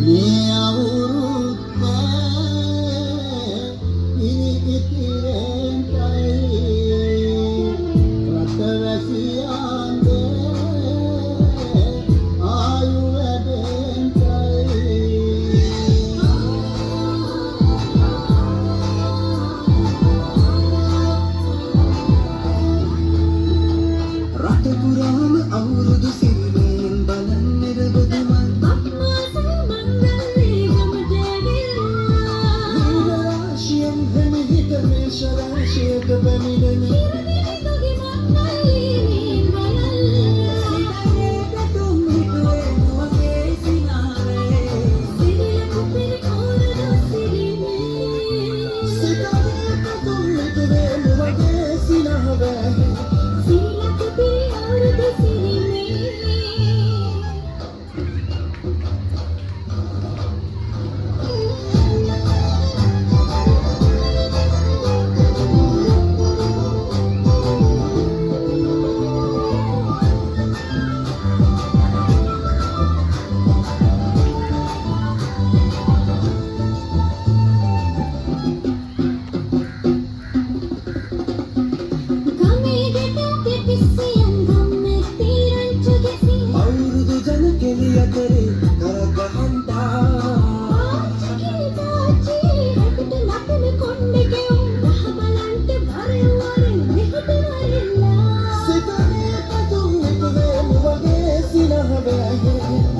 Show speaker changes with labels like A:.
A: මේ අවුරුද්ද ඉරි ඉතිරෙන්ටයි රටවැසියන්ගේ ආයු වැඩෙන්ටයි.
B: රට පුරාම අවුරුදු සිරිමෙන් බලන් නිරවදි මල්. වීර රාශියෙන් හිමිහිට මේෂ රාශියට පැමිණෙන. සිතේ පැතුම් හිතුවේ මුවගේ සිනාවේ. සිතේ පැතුම් හිතුවේ මුවගේ සිනහවේ. අවුරුදු ජන කෙලි අතරේ කරගහන්තා. සිතේ පැතුම් හිතුවේ මුවගේ සිනහවේ.